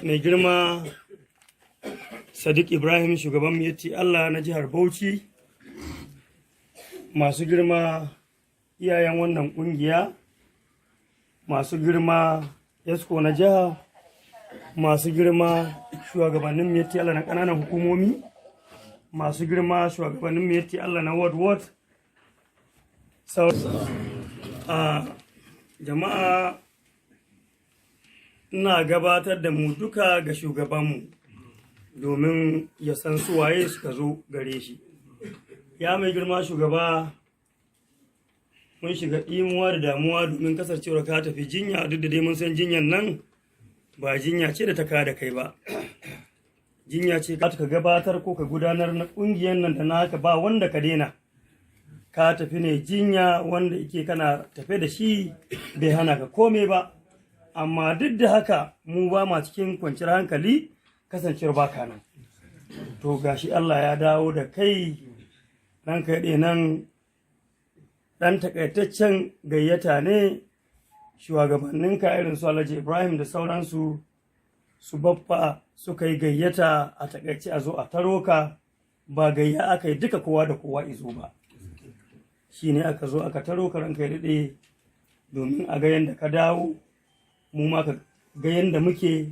Mai girma Sadiq Ibrahim, shugaban Miyetti Allah na jihar Bauchi, masu girma iyayen wannan kungiya, masu girma EXCO na jiha, masu girma shugabannin Miyetti Allah na ƙananan hukumomi, masu girma shugabannin Miyetti Allah na ward ward, a jama'a, ina gabatar da mu duka ga shugabanmu domin ya san su waye suka zo gare shi. Ya mai girma shugaba, mun shiga ɗimuwa da damuwa domin kasancewar ka tafi jinya. Duk da dai mun san jinyan nan ba jinya ce da ta ka da kai ba, jinya ce ka gabatar ko ka gudanar na ƙungiyar nan da naka ba wanda ka daina. Ka tafi ne jinya wanda yake kana tafe da shi bai hana ka kome ba, amma duk da haka mu ba ma cikin kwanciyar hankali kasancewar baka nan. To gashi Allah ya dawo da kai, ranka ya nan. Ɗan takaitaccen gayyata ne shugabanninka irin su Alhaji Ibrahim da sauransu, su Baffa, suka yi gayyata a takaice a zo a taro ka. Ba gayya aka yi duka kowa da kowa izo ba, shi ne aka zo aka taro ka, ranka ya daɗe, domin a ga yadda ka dawo, mu ma ka ga yadda muke,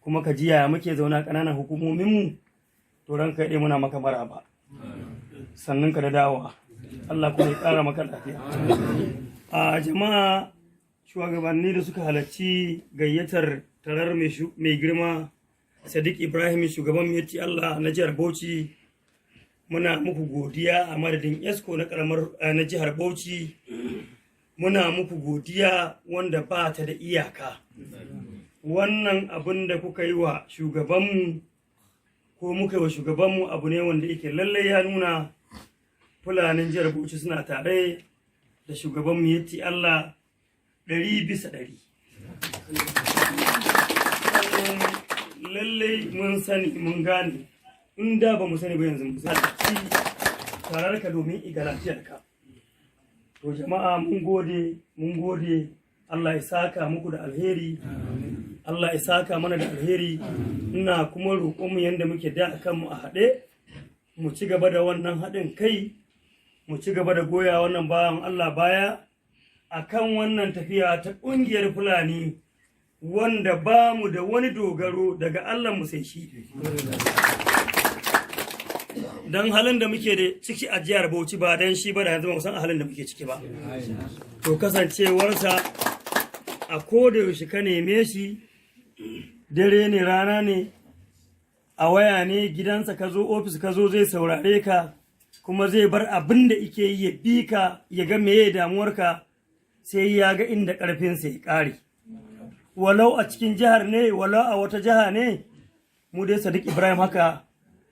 kuma ka ji yaya muke zauna ƙananan hukumominmu. To ranka ya daɗe, muna maka maraba, sannan ka da dawowa. Allah kuma ya ƙara maka lafiya. A jama'a, shugabanni da suka halarci gayyatar tarar mai girma Sadiq Ibrahim, shugaban Miyetti Allah na jihar Bauchi, muna muku godiya a madadin EXCO na karamar na jihar Bauchi. Muna muku godiya wanda ba ta da iyaka. Wannan abin da kuka yi wa shugabanmu ko muka yi wa shugabanmu abu ne wanda yake lallai ya nuna Fulanin jihar Bauchi suna tare da shugaban Miyetti Allah 100%. Sannan lallai mun sani, mun gane, in da ba mu sani ba, yanzu mun sani tarar ka domin iga lafiyarka. To jama'a, mun gode, mun gode. Allah ya saka muku da alheri, Allah ya saka mana da alheri. Ina kuma roƙon mu, yanda muke da kanmu a haɗe, mu ci gaba da wannan haɗin kai, mu ci gaba da goya wannan bawan Allah baya akan wannan tafiya ta ƙungiyar Fulani, wanda ba mu da wani dogaro daga Allah mu sai shi. Don halin da muke da ciki a jihar Bauchi, ba don shi ba da yanzu ba mu san halin da muke ciki ba. To kasancewarsa a koda yaushe ka neme shi, dare ne, rana ne, a waya ne, gidansa ka zo, ofis ka zo, zai saurare ka, kuma zai bar abin da ike yi ya bi ka, ya ga meye damuwarka, sai ya ga inda ƙarfinsa ya ƙare. Walau a cikin jihar ne, walau a wata jiha ne, mu dai Sadiq Ibrahim haka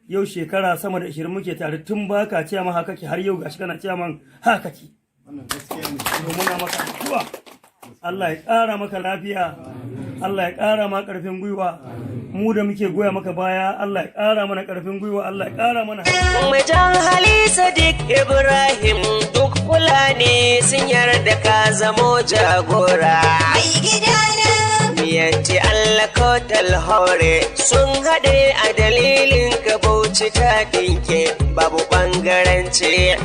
yau shekara sama da 20 muke tare, tun ba ka ciyaman haka ke, har yau gashi kana ciyaman haka ke. Muna maka addu'a, Allah ya ƙara maka lafiya, Allah ya ƙara ma ƙarfin gwiwa. Mu da muke goya maka baya, Allah ya ƙara mana ƙarfin gwiwa, Allah ya ƙara mana. Mutan hali Sadiq Ibrahim, duk Fulani sun yarda ka zamo jagora. Mai gidana. Miyetti Allah Kautal Hore sun haɗe a dalilin ka, Bauchi ta ɗinke, babu ɓangaranci.